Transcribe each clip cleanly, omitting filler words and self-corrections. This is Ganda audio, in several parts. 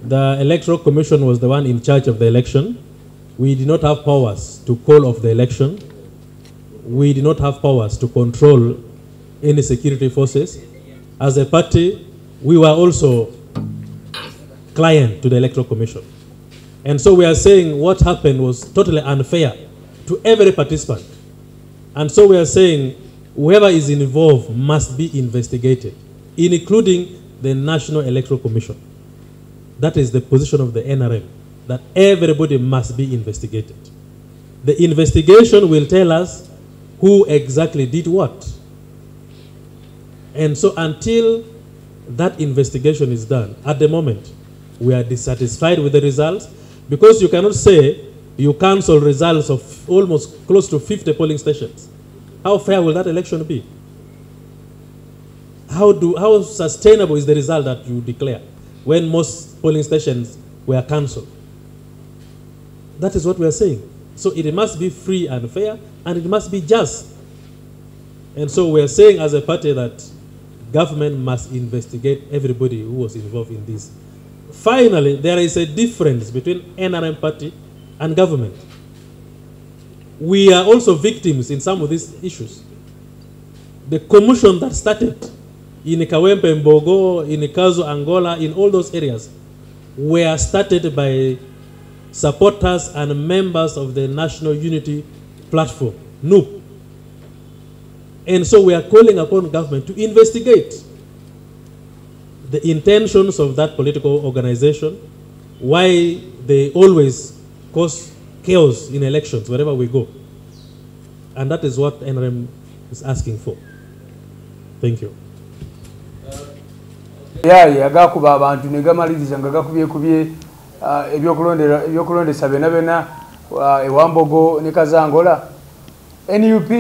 The Electoral Commission was the one in charge of the election. We did not have powers to call off the election. We did not have powers to control any security forces. As a party, we were also client to the Electoral Commission. And so we are saying what happened was totally unfair to every participant. And so we are saying whoever is involved must be investigated, including the National Electoral Commission. That is the position of the NRM, that everybody must be investigated. The investigation will tell us who exactly did what. And so until that investigation is done, at the moment, we are dissatisfied with the results, because you cannot say you cancel results of almost close to 50 polling stations. How fair will that election be? How sustainable is the result that you declare when most polling stations were cancelled? That is what we are saying. So it must be free and fair, and it must be just. And so we are saying as a party that government must investigate everybody who was involved in this. Finally, there is a difference between NRM party and government. We are also victims in some of these issues. The commotion that started in Kawempe, Mbogo, in Kazo, Angola, in all those areas, were started by supporters and members of the National Unity Platform, NUP. And so we are calling upon government to investigate the intentions of that political organization, why they always cause chaos in elections wherever we go. And that is what NRM is asking for. Thank you. Yaye agakuba abantu ne gamaliriza nga gakubyekubye ebyokulondesa byonna byonna ewambogo ne Kazangola. NUP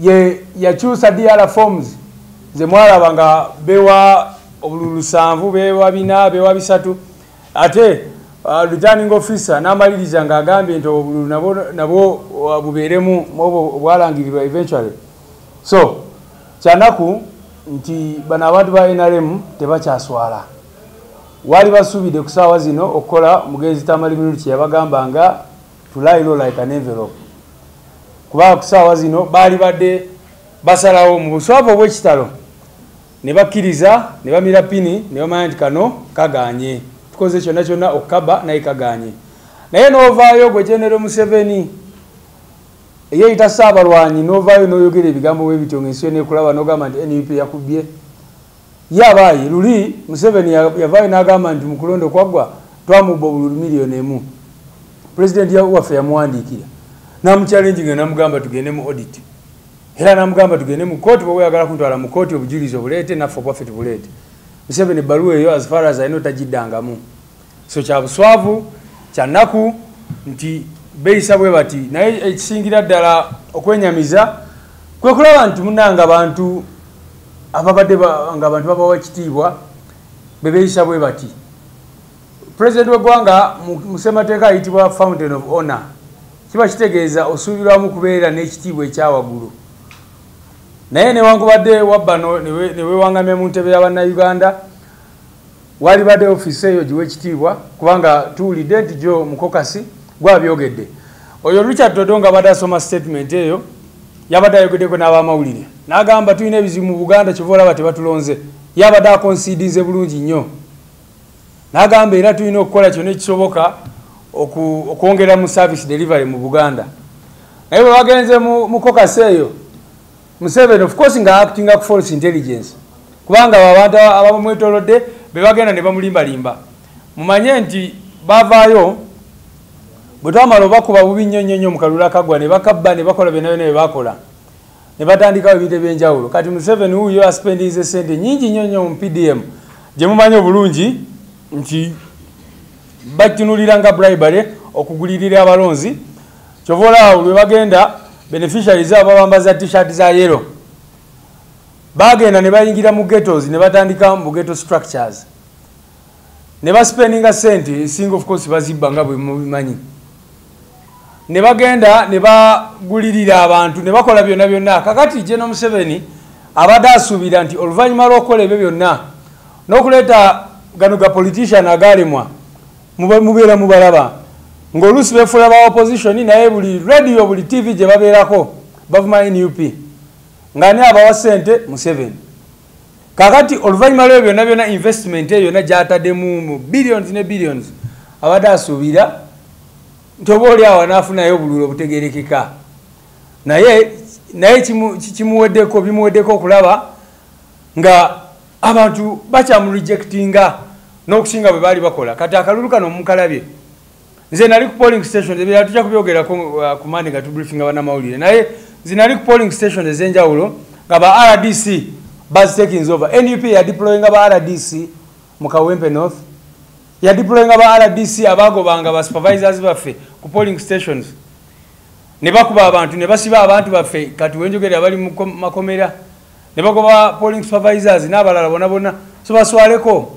ye yakyusa DR forms ze mwalaba nga bewa obululu 7 bewa 4 bewa 3 ate returning officer n'amaliriza nga agambye nti obululu nabo bubeeremu obwo bwalangirirwa eventually. So kyanaku nti bano abantu ba NRM tebakyaswala. Wali basuubidde ku ssaawa zino okukola mugenzi Tamale Mirundi kye yabagamba nga to lie low like an envelope. Kubanga ku ssaawa zino baali badde basalawo mu buswavu obw'ekitalo ne bakkiriza ne bamira pini ne bamanya nti kano kagaanye, tukoze kyonna kyonna okukaba naye kagaanye. Naye n'ovaayo gwe General Museveni eyeyita Ssaabalwanyi n'ovaayo n'oyogera ebigambo bwe bityo ng'ensi yonna ekulaba n'ogamba nti NUP yakubye. Ye abaayi luli Museveni yavaayo n'agamba nti mu kulonda okwaggwa twamubba obululu 1 million. Pulezidenti waffe yamuwandiikira n'amuchallenginga n'amugamba tugende mu audit, era n'amugamba tugende mu kooti, bw'oba oyagala kuntwala mu kooti obujulizi obuleete naffe obwaffe tubuleete. Museveni ebbaluwa eyo as far as I know tagiddangamu. So kya buswavu kya nnaku nti beeyisa bwe bati, naye ekisingira ddala okwenyamiza kwe kulaba nti munnange abantu ababadde nga abantu babawa ekitiibwa be beeyisa bwe bati. Pulezidenti w'eggwanga mu ssemateeka ayitibwa Fountain of Honor, kiba kitegeeza osuubirwamu kubeera n'ekitiibwa ekyawaggulu. Naye newankubadde wabbano ne weewangamya mu ntebe y'abannayuganda, walibadde ofiisi eyo giwe ekitiibwa kubanga tuwulidde nti gyo mukokasi gwabyogedde. Oyo Richard Todwong abadde asoma statement eyo yabadde ayogeddeko n'abamawulire n'agamba tulina ebizibu mu Buganda kyova olaba tebatulonze. Yabadde akonsiidinze bulungi nnyo n'agamba era tulina okukola kyonna ekisoboka okwongera mu service delivery mu Buganda. Naye bwe bagenze mu kokasi eyo Museveni of course nga acting up false intelligence, kubanga abantu abamwetoolodde be bagenda ne bamulimbalimba. Mumanye nti bavaayo bwe twamala obakuba bubi nnyo nnyo nnyo mu kalulu akaggwa ne bakabba ne bakola byonna byonna bye bakola ne batandikawo ebintu ebyenjawulo. Kati Museveni wuuyo aspendinze ssente nnyingi nnyo nnyo mu PDM gye mumanyi obulungi nti batunulira nga bribery okugulirira abalonzi. Kyova olaba lwe bagenda beneficiaries abo babambaza t-shirt za yellow, bagenda ne bayingira mu ghettos ne batandika mu ghetto structures ne baspendinga sente esinga, of course bazibba nga bwe mubimanyi, ne bagenda ne bagulirira abantu ne bakola byonna byonna. Kakati General Museveni abadde asuubira nti oluvannyuma lw'okukola ebyo byonna n'okuleeta Gano ga politician agalemwa mubeera mubalaba ng'oluusi beefuula ba opposition, naye buli radio, buli TV gye babeerako bavuma NUP nga ni abawa ssente Museveni. Kakati oluvannyuma lw'ebyo byonna byonna, investment eyo yonna gy'ataddemu mu billions ne billions, abadde asuubira nti oba oli awo anaafunayo obululu obutegerekeka, naye kimuweddeko, bimuweddeko okulaba nga abantu bakyamurejectinga n'okusinga bwe baali bakola. Kati akalulu kano mukalabye, nze nali ku polling station, ebirala tujja kubyogerako ku mande nga tubriefinga bannamawulire, naye nze nali ku polling station ez'enjawulo nga ba RDC bazitaking over. NUP yadeployinga ba RDC mu Kawempe North, yadeployinga ba RDC abagobanga ba supervisors baffe ku polling stations, ne bakuba abantu, ne basiba abantu baffe. Kati wenjogera bali mu makomera, ne bagoba polling supervisors n'abalala bonna bonna, so baswaleko.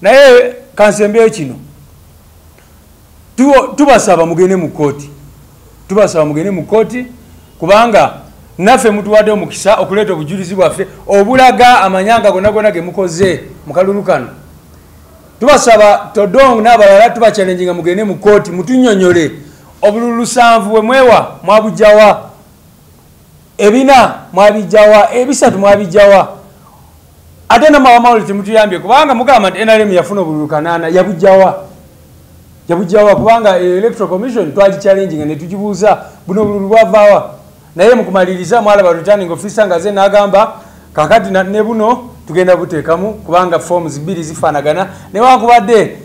Naye kansembeyo kino, tubasaba mugende mu kooti, tubasaba mugende mu kooti, kubanga naffe mutuwadde omukisa okuleeta obujulizi bwaffe obulaga amanyanga gonna gonna ge mukoze mu kalulu kano. Tubasaba Todong n'abalala, tubachallenginga mugende mu kooti mutunnyonnyole obululu 7 bwe mwewa mwabujjawa, 4 mwabijjawa, 3 mwabijjawa. Ate namawamawulire temutuyambye, kubanga mugamba nti NRM yafuna obululu 8, yabujjawa, yabujjawa? Kubanga Electoral Commission twagichallenginga ne tugibuuza buno obululu bwavaawa, naye mukumaliriza mwalaba returning officer nga ze n'agamba kakati ne buno tugenda buteekamu kubanga forms 2 zifaanagana, newankubadde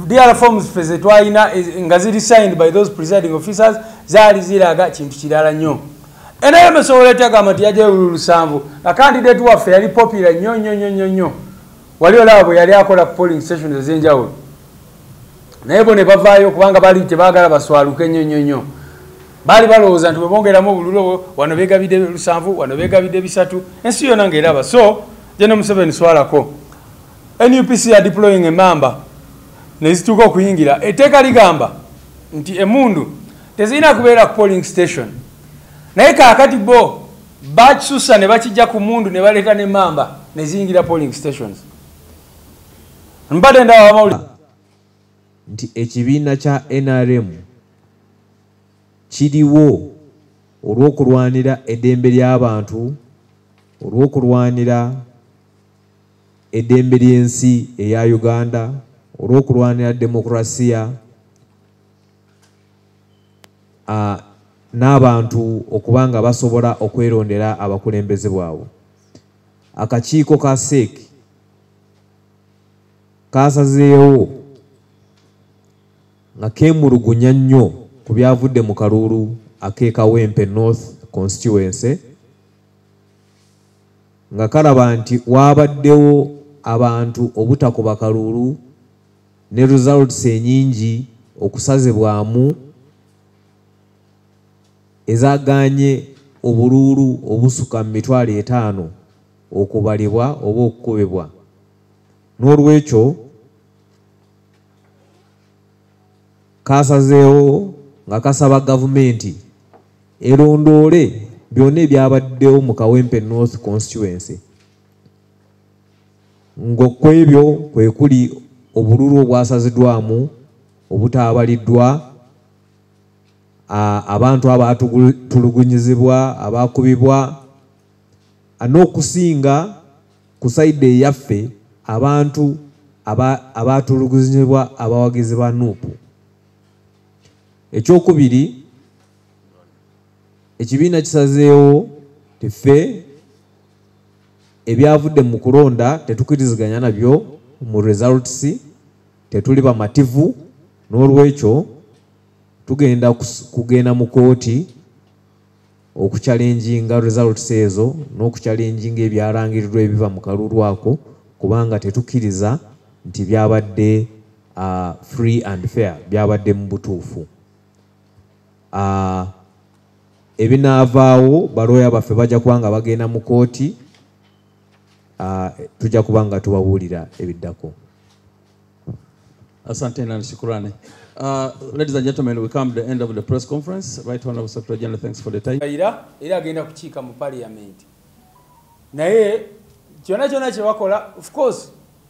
DR forms ffe ze twalina nga ziri signed by those presiding officers zaali ziraga kintu kirala nnyo. NRM esobola etagamba nti yajjayo obululu 7, nga candidate waffe yali popular nnyo nnyo nnyo nnyo nnyo, wali olaba bwe yali akola ku polling stations ez'enjawulo, naye bo ne bavaayo kubanga baali tebaagala baswaluke nnyo nnyo nnyo. Baali balowooza nti bwe bongeramu obululu, wano beegabidde 7, wano beegabidde 3, ensi yonna ng'eraba. So General Museveni swalako. NUPC ya deploying emamba ne zituuka okuyingira. Etteeka ligamba nti emmundu tezirina kubeera ku polling station, naye kaakati bo bakisusa ne bakijja ku mundu ne baleeta n'emmamba ne ziyingira polling stations. Mbadde ndaba abamawulire nti ekibiina kya NRM kiriwo olw'okulwanira eddembe ly'abantu, olw'okulwanira eddembe ly'ensi eya Uganda, olw'okulwanira demokrasiya n'abantu okuba nga basobola okwerondera abakulembeze bwabwe. Akakiiko ka CEC kasazeewo nga keemulugunya nnyo ku byavudde mu kalulu ak'e Kawempe North Constituency, nga kalaba nti waabaddewo abantu obutakuba kalulu ne results ennyingi okusazibwamu ezagaanye obululu obusuka mu 500,000 okubalibwa oba okukubibwa. N'olwekyo kasazeewo nga kasaba gavumenti erondoole byonna ebyabaddewo mu Kawempe North Constituency, ng'okwebyo kwe kuli obululu obwasaziddwamu obutaabaliddwa, abantu abaatulugunyizibwa, abaakubibwa, n'okusinga ku sayidi eyaffe abantu abaatulugunyizibwa abawagizi ba NUP. Ekyokubiri, ekibiina kisazeewo tiffe ebyavudde mu kulonda tetukkiriziganya nabyo mu results, tetuli bamativu, n'olwekyo tugenda kugenda mu kooti okuchallenginga results ezo n'okuchallenginga ebyalangirirwa ebiva mu kalulu ako, kubanga tetukkiriza nti byabadde free and fair, byabadde mu butuufu. Ebinaavaawo balooya baffe bajja kuba nga bagenda mu kooti, tujja kuba nga tubabuulira ebiddako. Asante na shukrani. Ladies and gentlemen, we come to the end of the press conference. Right Honorable Secretary General, thanks for the time. Era agenda kukiika mu parliament, naye kyonna kyonna kye bakola, of course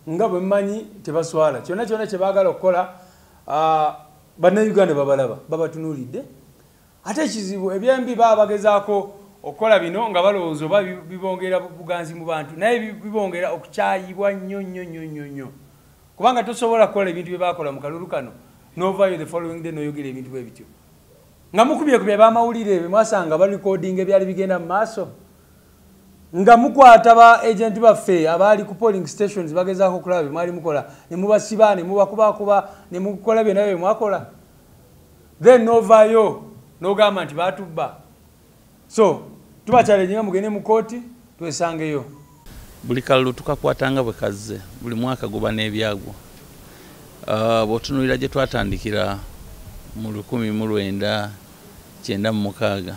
Nga bwe mmanyi tebaswala, kyonna kyonna kye baagala okukola, bannayuganda babalaba, babatunuulidde. Ate ekizibu ebyembi baba bagezaako okukola bino nga balowooza oba bibongera buganzi mu bantu, naye bibongera okukyayibwa nnyo nnyo nnyo nnyo nnyo, kubanga tosobola kukola ebintu bye baakola mu kalulu kano n'ovaayo the following day n'oyogera ebintu bwe bityo nga mukubyekubye bamawulire bye mwasanga barecordinga ebyali bigenda mu maaso, nga mukwata ba agent baffe abaali ku polling stations bagezaako okulaba bye mwali mukola, ne mubasiba ne mubakubakuba ne mukola byonna bye mwakola, then n'ovaayo n'ogamba nti baatubba. So tubachallenginga mugende mu kooti twesangeyo. Buli kalulu tukakwatanga bwe kazze, buli mwaka guba n'ebyagwo. Bw'otunuulira gye twatandikira mu 1996,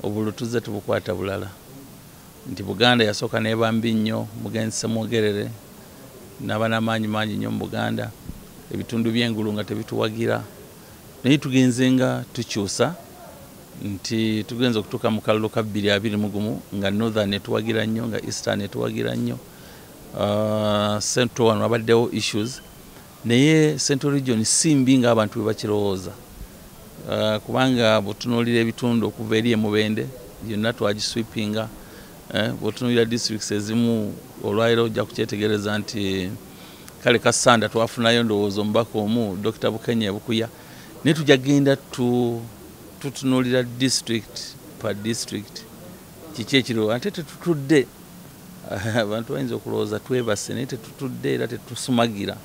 obululu tuzze tubukwata bulala. Nti Buganda yasooka n'eba mbi nnyo, mugenzi Ssemwogerere n'aba n'amaanyi mangi nnyo mu Buganda, ebitundu by'engulu nga tebituwagira, naye tugenze nga tukyusa nti tugenze okutuuka mu kalulu ka 2021 nga Northern etuwagira nnyo, nga Eastern etuwagira nnyo. Central wano wabaddewo issues, naye Central Region si mbi ng'abantu bwe bakirowooza, kubanga bw'otunuulira ebitundu okuva eri e Mubende yonna twagisweepinga. Bw'otunuulira districts ezimu olwaleero ojja kukyetegereza nti kale Kassanda twafunayo ndowooza omubaka omu Dr. Bukenya Bukuya, naye tujja genda tutunuulira district per district kiki ekiriwo. Ate tetutudde, abantu bayinza okulowooza twebase, naye tetutudde era tetusumagira.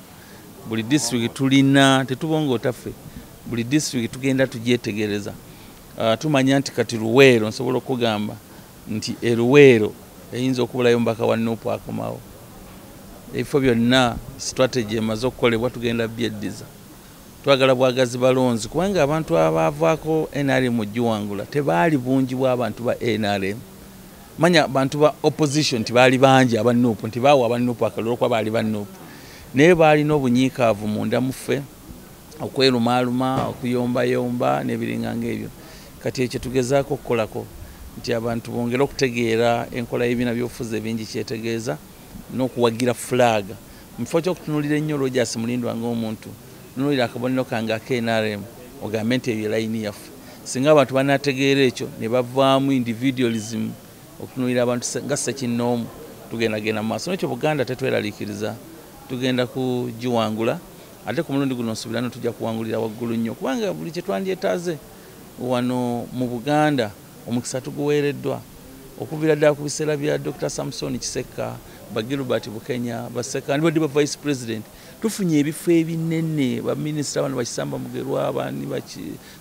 Buli district tulina, tetubongoota ffe, buli district tugenda tugyetegereza. Tumanya nti kati Luweero, nsobola okugamba nti e Luweero eyinza okubulayo omubaka wa NUP akomawo. Ebifo byonna strategy emaze okukolebwa, tugenda byeddiza. Twagala bwagazi balonzi, kubanga abantu abaavaako NRM ogiwangula tebaali bungi bw'abantu ba NRM. Manya abantu ba opposition tibaali bangi aba NUP, nti baawa aba NUP akalulu okuba baali ba NUP, naye baalina obunyiikaavu munda mu ffe, okwerumaaluma, okuyombayomba n'ebiringa ng'ebyo. Kati ekyo tugezaako okukolako nti abantu bongere okutegeera enkola y'ebibiina by'obufuzi ebingi kyetegeeza n'okuwagira fulaaga. Mu kifo ky'okutunuulira ennyo Rogers Mulindwa ng'omuntu, tunuulira akabonero kange aka NRM ogambe nti eyo layini yaffe. Singa abantu banaategeera ekyo ne bavaamu individualism, okutunuulira abantu nga ssekinnoomu, tugendagenda mu maaso. N'ekyo Buganda tetweraliikiriza, tugenda kugiwangula. Ate ku mulundi guno nsuubira no tujja kuwangulira waggulu nnyo, kubanga buli kye twandyetaaze wano mu Buganda omukisa tuguweereddwa okuviira ddala ku biseera bya Dr. Samson Kisekka, ba Gilbert Bukenya, ba Ssekandi, badde ba vice president. Tufunye ebifo ebinene, ba minisita bano Bakisamba Mugerwa, bani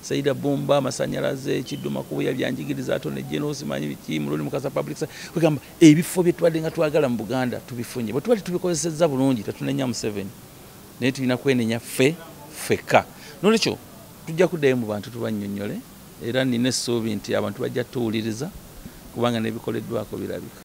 Saida Bumba, amasanyalaze, Kiddu Makubuya, byanjigiriza, Attorney General, simanyi biki, Mulundi Mukasa public service. Kugamba ebifo bye tubadde nga twagala mu Buganda tubifunye. Bwe tubadde tubikozesezza bulungi tetunenya Museveni, naye tulina kwenenya ffe ffekka. Noolwekyo tujja kuddayo mu bantu tubannyonnyole, era nina essuubi nti abantu bajja tuwuliriza kubanga n'ebikoleddwako birabika.